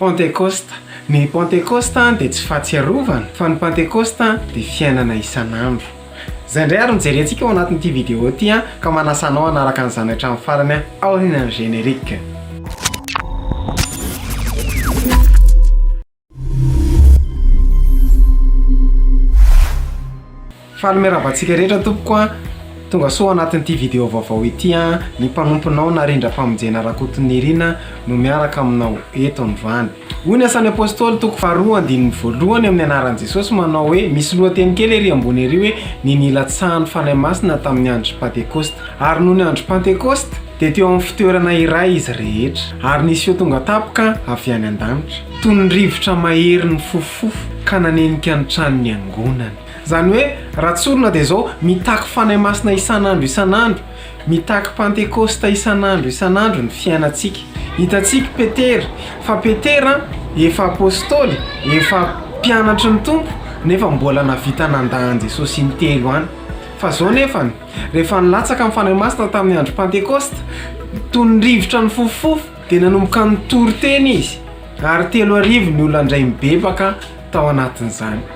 Pantekosta. Ny Pantekosta dia tsy fahatsiarovana fa ny Pantekosta dia fiainana isan'andro. Izay indray ary no jerentsika ao anatin'ity vidéo ity ka manasa anao hanaraka an'izany hatramin'ny farany aorian'ny générique. Faly miarahaba antsika rehetra tompoko a! Tonga soa ao anatin'ity vidéo vaovao ity a! Ny mpanomponao Narindram-pamonjena Rakotonirina no miaraka aminao eto androany. Hoy ny Asan'ny Apostoly toko faharoa andininy voalohany amin'ny anaran'i Jesosy manao hoe, misy lohateny kely ery ambony ery hoe ny nilatsahan'ny Fanahy Masina tamin'ny andro Pantekosta. Ary nony andro Pantekosta dia teo amin'ny fitoerana iray izy rehetra, ary nisy feo tonga tampoka avy any an-danitra, toy ny rivotra mahery nifofofofo ka nanenika ny trano niangonany. Izany hoe, raha tsorina dia izao, mitaky Fanahy Masina isan'andro isan'andro, mitaky Pantekosta isan'andro isan'andro ny fiainantsika. Hitantsika Petera, fa Petera efa apostoly, efa mpianatry ny Tompo, nefa mbola nahavita nandà an'i Jesosy intelo any. Fa izao nefany, rehefa nilatsaka ny Fanahy Masina tamin'ny andro Pantekosta, toy ny rivotra nifofofofo, dia nanomboka nitory teny izy, ary 3000 ny olona indray mibebaka tao anatin'izany.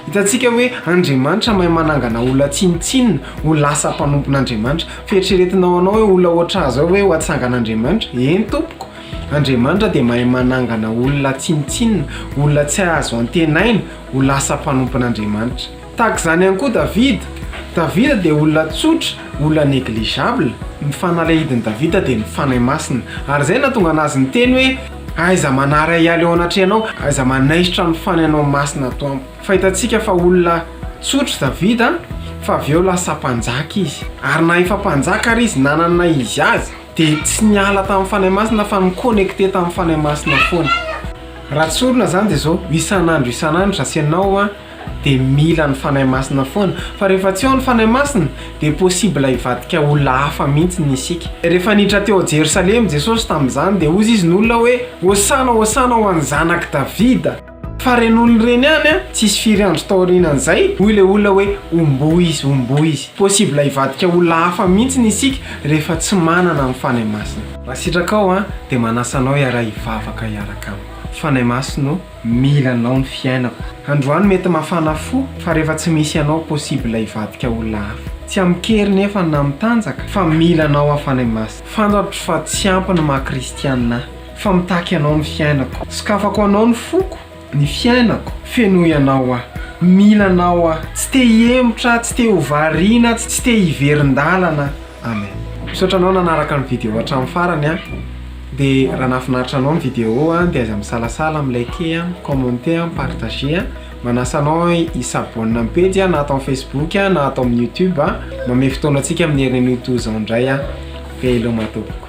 Hitantsika hoe Andriamanitra mahay manangana olona tsinontsinona ho lasa mpanompon'Andriamanitra. Fieritreretinao anao hoe olona ohatr'ahy zao ve ho atsangan'Andriamanitra? Eny tompoko! Andriamanitra dia mahay manangana olona tsinontsinona, olona tsy azo antenaina ho lasa mpanompon'Andriamanitra. Tahaka izany ihany koa Davida. Davida dia olona tsotra, olona négligeable. Ny fanalahidin'i Davida dia ny Fanahy Masina. Ary izay no nahatonga an'azy niteny hoe, Aiza manary ahy hiala eo anatrehanao, aiza manaisotra ny Fanahinao Masina ato amiko. Fa hitantsika fa olona tsotra Davida, fa avy eo lasa mpanjaka izy. Ary na efa mpanjaka ary izy, nanana izy azy, dia tsy niala tamin'ny Fanahy Masina fa ni-connecter tamin'ny Fanahy Masina foana. Raha tsorina izany dia izao, isan'andro isan'andro raha tsy ianao an, dia mila ny Fanahy Masina foana, fa rehefa tsy ao ny Fanahy Masina dia possible hivadika olona hafa mihitsy ny isika. Rehefa niditra teo Jerosalema Jesosy tamin'izany dia hozy izy ny olona hoe, Hosana, Hosana ho an'ny zanak'i Davida! Fa ireny olona ireny ihany an, tsisy firy andro taorianan'izay, hoy ilay olona hoe, Homboy izy, homboy izy. Possible hivadika olona hafa mihitsy ny isika rehefa tsy manana ny Fanahy Masina. Raha sitrakao an, dia manasa anao hiara-hivavaka hiaraka amiko. Fanahy Masina ô! Mila anao ny fiainako. Androany mety mafana fo fa rehefa tsy misy anao possible hivadika olona hafa. Tsy amin-kery nefa na mitanjaka fa mila anao aho Fanahy Masina. Fantatro fa tsy ampy ny maha kristianina ahy fa mitaky anao ny fiainako. Sokafako anao ny foko, ny fiainako, fenoy anao aho. Mila anao aho. Tsy te hihemotra, tsy te ho variana, tsy te hiverin-dalana aho. Amen. Misaotra anao nanaraka ny vidéo hatramin'ny farany an. Dia raha nahafinaritra anao ny vidéo an, dia aza misalasala mi-liker an, mi-commenter an, mi-partager an. Manasa anao hi-s'abonne amin'ny pejy an, na ato amin'ny Facebook an, na ato amin'ny YouTube an. Mamehy fotoana antsika amin'ny herinanio toy izao indray an. Veloma tompoko.